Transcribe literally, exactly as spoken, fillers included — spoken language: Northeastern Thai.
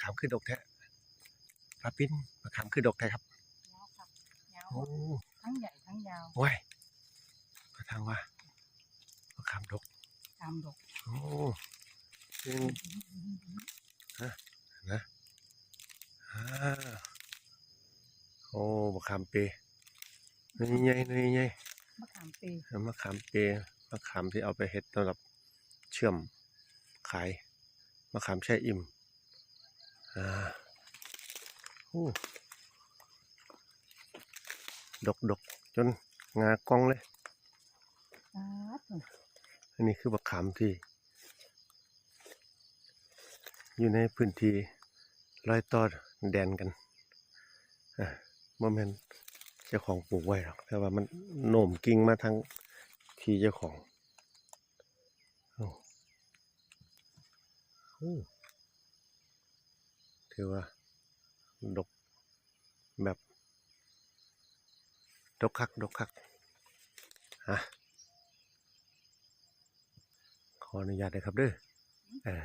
ขามคือดกแท้ ป้าปิ้น มะขามคือดกแท้ครับ ยาวครับยาว โอ้ ทั้งใหญ่ทั้งยาว โอ้ย ก็ทางว่า มะขามดก ตามดอก โอ้ อืม นะ อ่า โอ้ มะขามเป หน่วยใหญ่ หน่วยใหญ่ มะขามเป มะขามเป มะขามที่เอาไปเฮ็ดสำหรับเชื่อมขาย มะขามแช่อิ่ม อ่า โอ้ ดกดกจนงากองเลย ป๊าด อันนี้คือมะขามที่ อยู่ในพื้นที่รอยต่อแดนกัน อ่า บ่แม่นเจ้าของปลูกไว้หรอก แต่ว่ามันโน้มกิ่งมาทางที่เจ้าของ โอ้ โอ้ ถือว่า ดก แบบ ดกคัก ดกคัก ฮะ ขออนุญาตนะครับเด้อ เออ